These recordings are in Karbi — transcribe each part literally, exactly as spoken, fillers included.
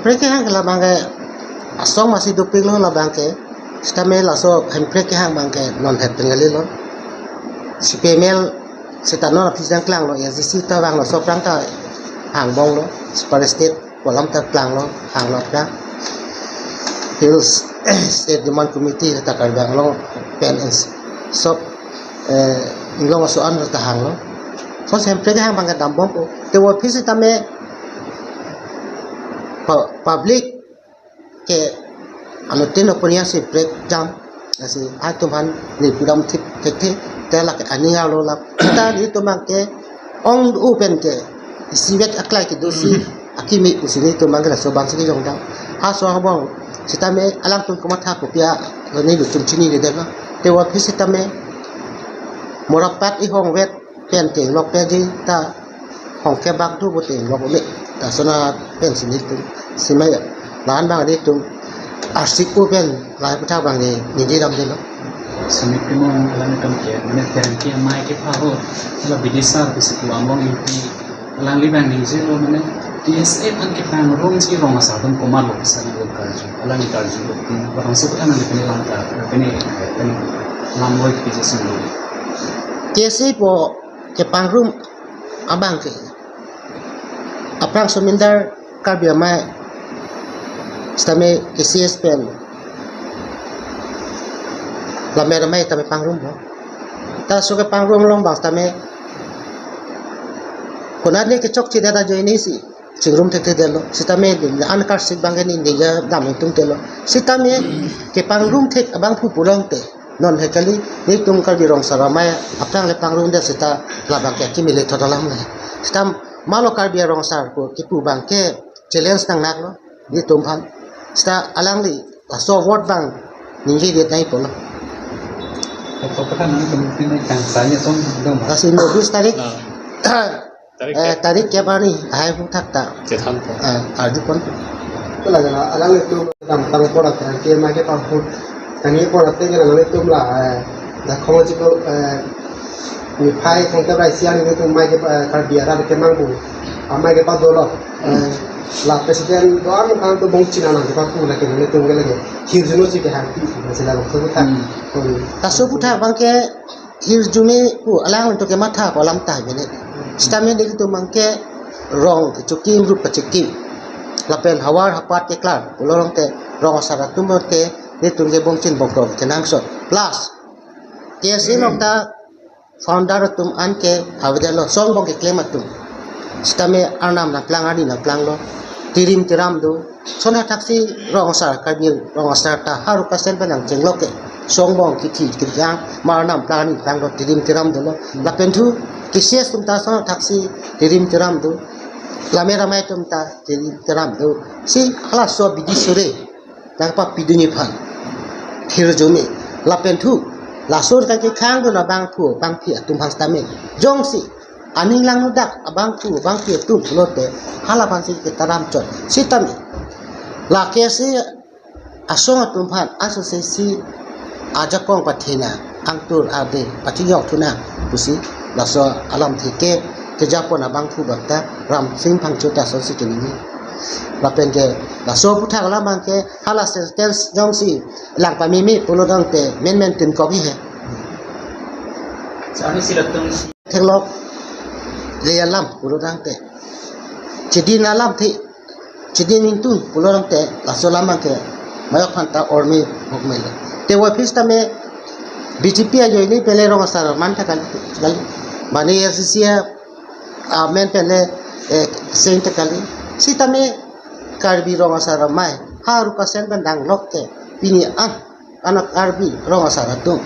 Hemprek kehang ke labang ke asong masi dopiklo labang ke, sitame laso Hemprek kehang abang ke non het pen kalilo. C P M L seta non aphi jang klanglo, A S D C ta vanglo, so aphrang ta hangbomlo, separate state pu alam ta klanglo, hanglo aphrang. Hills State Demand Committee ta Karbi Anglong pen ins-, sob, eh, Anglong aso an ta hanglo. First Hemprek kehang abang ke dambompo. Te aphi sitame pu-, public ke anuttin opinion si Hemprek dam, lasi atum aphan neli pudam thip thekthe, te lake aning arlo lap. Ta nelitum abang ke ong u pen ke isivet aklai kedo si akimi pusi nelitum abang ke laso abang si kejong dam. Aso abang sitame alangtum komatha kopi a nelitum chiniledetlo. Te aphi sitame morapat ihongvet pen tenglok pen ji ta hongke bak do bo tenglok me. Ta sona pen si nelitum simaya. La-an abang nelitum arsik u pen lahai aputhak abang ne ningje damdetlo. Sumit Timung alanglitum ke mane Terangpi amei kepahut la bidisar pusi pu Anglong M P alangli abang ningjelo mane T S A aphan kepangrumji rong asar atum komatlo pusi neli karju. Alangli karjulo. Barang sebut alangli pini langka, pini, pini lamroi kejesun lo. T S A pu kepangrum abang ke aphrang somindar Karbi amei sitame K C S pen Lammet Amei tame pangrumlo. Ta laso kepangrum along abang sitame konatne kechokchedet ajoine si chingrum thekthedetlo. Sitame neli an karsik abang ke neli ningje dam ingtungtelo. Sitame kepangrum thek abangphu pulote non het kali, nelitum Karbi rong asar amei aphrang le pangrumdet seta labang ke akimi le thot alam le. Sita malo Karbi rong asar pu kipu abang ke challenge nangnaklo nelitum aphan. Sita alangli laso award abang ningjedet nangjipo lo. Ito pa kan nangtum pini kangsanya tong dong. Lasi mo bis tarik, Ah. Tarik eh, kep. Tarik kep arni lahai aputhak ta. Chethan po. Eh, arjupon. Ito lagi na, alanglitum dam tang pora ta, ke ma ke pahut. Kani pora te ke alanglitum la, eh, dakhong chiklo, eh, niphai khongte rai sian nelitum amei ke, eh, Karbi arat kemangbu amei kepado lo. Eh, la president do-an kangtung bongchin anang kepapu lake nelitum ke lake hirjuno si kehangpi, masih la bongso aputhak. Hmm. Hmm. Laso aputhak abang ke hirjume pu alangtum kematha pu alam ta bene. Sitame nelitum abang ke rong kechokim rup kachekim lapen havar hapat keklar pulo tangte rong asar atum te nelitum ke bongchin bongkrok kenangsot. Plus K S A along ta founder atum an ke avedetlo, song bong keklem atum. Sitame arnam nangplang, arni nangplanglo. Tirim tiram do. Sona thaksi rong asar, Karbi rong asar ta haru kasen pen nangchenglok ke. Song bong kithi kithi ang, mar nangplang, arni planglo, tirim tiram dolo. Lapen thu K C S atum ta sona thaksi tirim tiram do. Lammet Amei atum ta tirim tiram do. Si halaso abidi sore nangpapidunji aphan hirjume. Lapen thu laso kan kekhangdun abangphu abangphi atum aphan sitame jongsi aning langnodak abangphu abangphi atum pulote hala aphan si ketaram chot. Sitame la K S A asong atum aphan aso se si ajakong pathena angtur ade pachijok thunang pusi laso alamthe ke kejapon abangphu abang ta Ramsing Phangcho ta asonsi keningje. Lapen ke laso aputhak alam abang ke hala sentence jongsi lang pameme pulo tangte menmen tin kopi he. Sami si latum si theklok le alam pulo tangte chedin alamthe, chedin ingtung pulo tangte laso alam abang ke mayok aphan ta orme bokmelo. Te aphi sitame B J P ajoine pen le rong asar man ta kali, kali. Mane A S D C amen pen le, eh, seng ta kali. Sitame Karbi rong asar amei haru kasen pen danglok ke pini an anak Karbi rong asar atum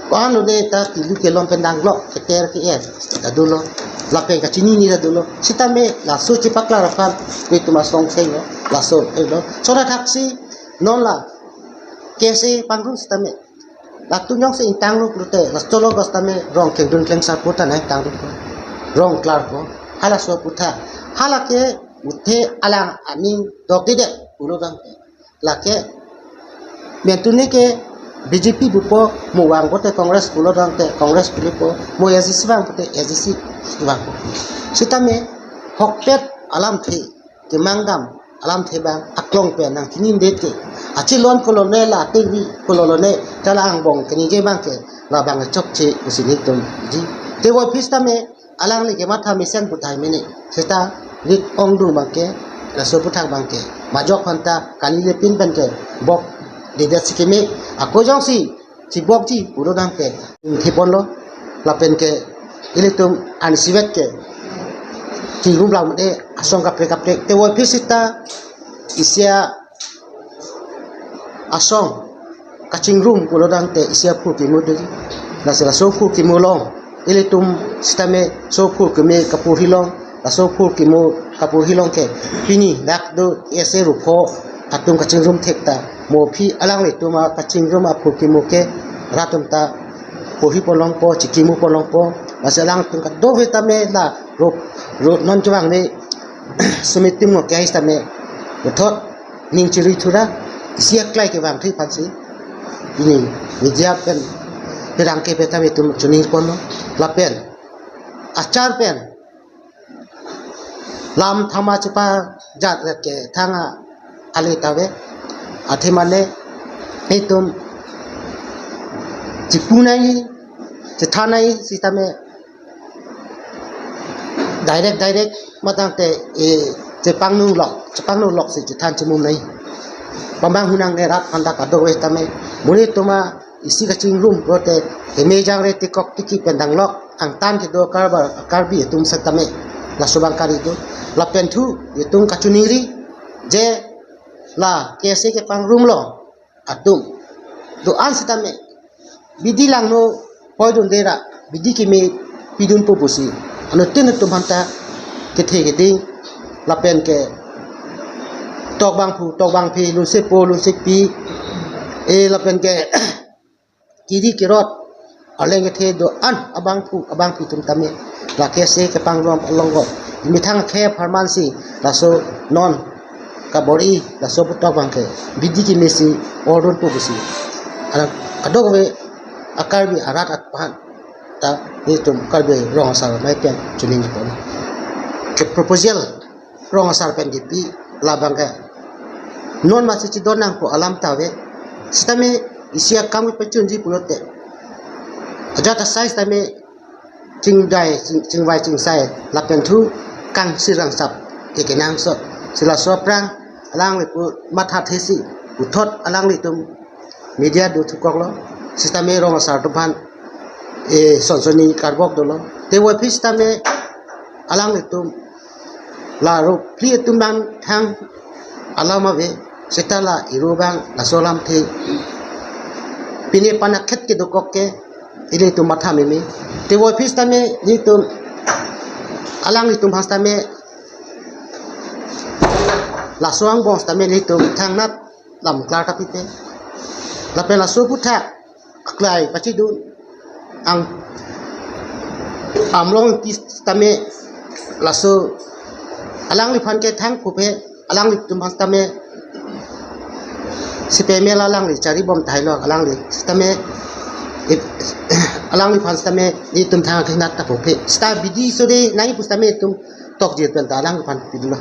ko-an lo de ta kilu kelom pen danglok, keter ke-er ta dolo, lapen kachinine ta dolo. Sitame laso chepaklar aphan nelitum asong seng lo, laso, eh, lo. Sona thaksi non la K S A pangrum sitame latum jongsi ingtanglo pulote, laso lo gas tame rong kengdun klengsar pu ta nangtangdunpo, rong klarpo. Halaso aputhak, hala ke uthe alang aning dokdedet pulo tangte, lake mentune ke B J P pupo, mo vang pote Congress pulo tangte Congress pulipo, mo A S D C vang pote A S D C vangpo. Sitame ahokpet alamthe kemang dam alamthe abang aklong pen nangchini det ke. Achelon kolone la atengri kolone ta la angbong keningje abang ke labang chokche pusi nelitum ji. Te voiphit sitame alangli ke matha mesen puthai mene. Seta rit ongdung abang ke, laso aphuthak abang ke majok aphanta kali le pin pen ke bok didet si keme, ako jongsi chibokji pulo abang ke thipon lo, lapen ke ilitum ansivet ke chingrum lang de asong kaprek kaprek. Te voiphit sita isi asong kachingrum pulo abang ke isi aphurkimo do. Lasi laso aphurkimo along ilitum sitame laso aphurkimo kapurhi along, laso aphurkimo kapurhi along ke pini dak do ese rupho atum kachingrum thek ta mo aphi alanglitum akachingrum aphurkimo ke rat atum ta purhi pon longpo, chikimo pon longpo. Lasi alangtum kadokave tame la rup rup non chevang me sumitim ngo ke sitame puthot ning chiri thura isi aklai kevang thri aphansi pini media pen pherangke pen tame itum chuning ponlo. Lapen achar pen lam thama chepajat ret ke thang ale ta ave. Athe mane itum chipu nangji, chethan nangji sitame direct direct matang te, eh, chepangnu lok, chepangnu lok si chethan chimum nangji. Pamang hunang ne rat aphanta kadokave tame, monit atum isi kachingrum pulote heme jangre tikok tiki pen danglok angtan kedo Karbi, Karbi atum sitame laso abang kari do. Lapen thu itum kachiningri je la K S A kepangrum along atum do-an sitame bidi langno poidunde ra bidi keme pidunpo pusi anuttin atum aphanta kethe keding lapen ke tok abangphu tok abangphi, lunsepo lunsepi, eh, lapen ke kiri kirot, arleng kethe do-an abangphu abangphi atum tame la K S A kepangrum along ko imethang akhei apharman si laso non kabor-i laso aputhak abang ke bidi keme si ordunpo pusi alang kadokave a-Karbi arat aphan ta nelitum Karbi Rong Asar Amei pen chuning pon ke proposal Rong Asar pen kipi labang ke non masi chidon nangpo alam ta ave. Sitame isi akam kepachunji pulote ajat asai sitame chingdai, ching-, chingvai chingsai lapen thu kangsir kangsap ke kenangsot. Si laso aphrang alangli pu mathathe si puthot alanglitum media do thukoklo. Sitame Rong Asar atum aphan, eh, sonsoni karbok dolo. Te voiphit sitame alanglitum la rup phli atum abang thang alam ave, seta la iru abang laso alamthe pine pana khet kedokok ke ilitum matha meme. Te voiphit sitame nelitum alanglitum aphan sitame laso angbong sitame nelitum thangnat lam klar kapite. Lapen laso aputhak aklai pachidun ang Amlong Ingti sitame laso alangliphan ke thang phupe alanglitum aphan sitame sipeme la alangli charibom tahai lo alangli sitame ip-, alangliphan sitame nelitum thang khinat ta phupe. Sita bidi sore nai pu sitame itum tokjir pen ta alangliphan pidunlo.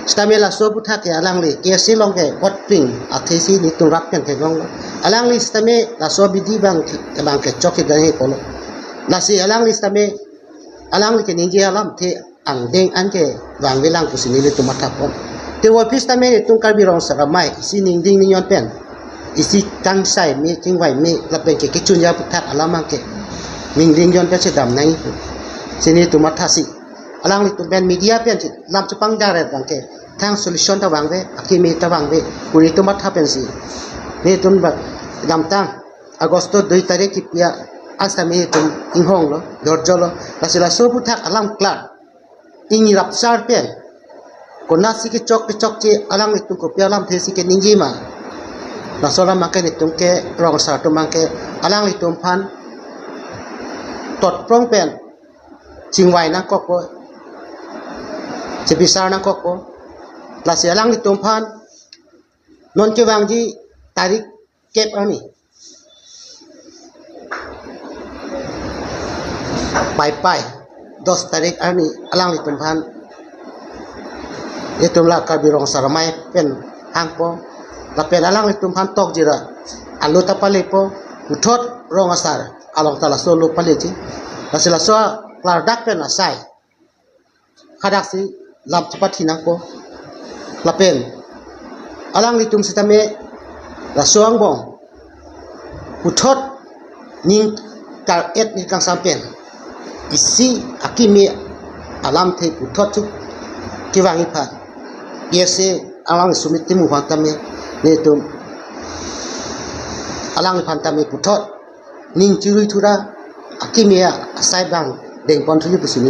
Sitame laso aputhak ke alangli K S A along ke vot pring athe si nelitum rat pen theklonglo. Alangli sitame laso bidi abang ke, abang ke chok ke dai polo. Lasi alangli sitame alangli keningje alamthe angdeng an kevang velang pusi nelitum matha pon. Te voiphit sitame nelitum Karbi Rong Asar Amei isi ningding ningjon pen isi kangsai me chingvai me lapen ke kechunja aputhak alam abang ke ningding jon pen si dam nangji pu si nelitum mathasi alanglitum pen media pen si lam chepangdar abang ke thang solution ta vangve, akeme ta vangve pu nelitum matha pensi nelitum ba damtang Agosto dui tarik kipi a-an sitame nelitum inghonglo, dorjolo. Lasi laso aputhak alam klar ingi rapsar pen konatsi kechok kechokche alanglitum kopi alamthe si keningje ma. Laso alam abang ke nelitum ke Rong Asar atum abang ke alanglitum aphan totprong pen chingvai nangkokpo, chebisar nangkokpo. Lasi alanglitum aphan non kevangji tarik kep arni pai pai dos tarik arni alanglitum aphan Itum la Karbi Rong Asar Amei pen hangpo. Lapen alanglitum aphan tokjira alo ta palepo. Puthot rong asar along ta laso alo paleji. Lasi laso klardak pen asai hadaksi lam chepathi nangpo. Lapen alanglitum sitame laso angbong puthot ning kar-et ni kangsam pen isi akimi alamthe puthot chuk kevangji aphan. Isi alang Sumit Timung aphan tame, netum alangphan tame puthot ning chirui thura akimi asai bang dengpon thuji pusi ning